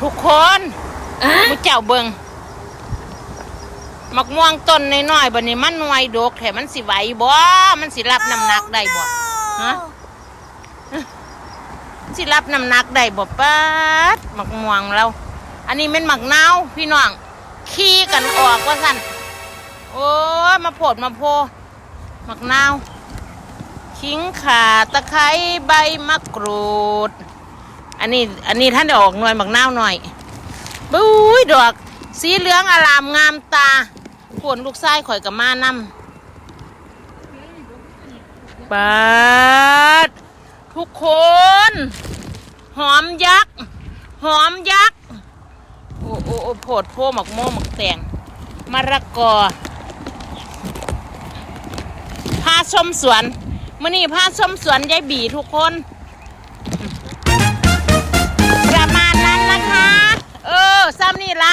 ທຸກຄົນ ໝູ່ເຈົ້າເບິ່ງ ໝາກມ່ວງຕົ້ນນ້ອຍໆ ບັດນີ້ມັນໜ່ວຍດົກແທ້ ມັນຊິໄຫວບໍ່? ມັນຊິຮັບນ້ຳໜັກໄດ້ບໍ່? ຮະ ມັນຊິຮັບນ້ຳໜັກໄດ້ບໍ່? ປາດ ໝາກມ່ວງລາວ ອັນນີ້ແມ່ນໝາກນາວ ພີ່ນ້ອງ ຂີ່ກັນອອກວ່າຊັ້ນ. ໂອ້ຍ ມາໂພດມາໂພ ໝາກນາວ ຂີງ ຂ່າ ຕະໄຄ ໃບມະກຣູດ. ອັນນີ້ ອັນນີ້ທັນໄດ້ອອກໜ່ວຍ ໝາກນາວນ້ອຍ. ບຸ້ຍ ດອກສີເຫຼືອງອາລາມງາມຕາ. ພຸ້ນ ລູກຊາຍຂ້ອຍກໍມານຳ. ປາດ ທຸກຄົນ ຫອມຍັກ ຫອມຍັກ. ໂອ້ ໂອ້ ໂອ້ ໂພດໂພ ໝາກໂມ ໝາກແຕງ ມະລະກອ ພາຊົມສວນ ມື້ນີ້ພາຊົມສວນຍາຍບີ ທຸກຄົນ. ປະມານນັ້ນນະຄະ ເອີ ຊ່ຳນີ້ລະ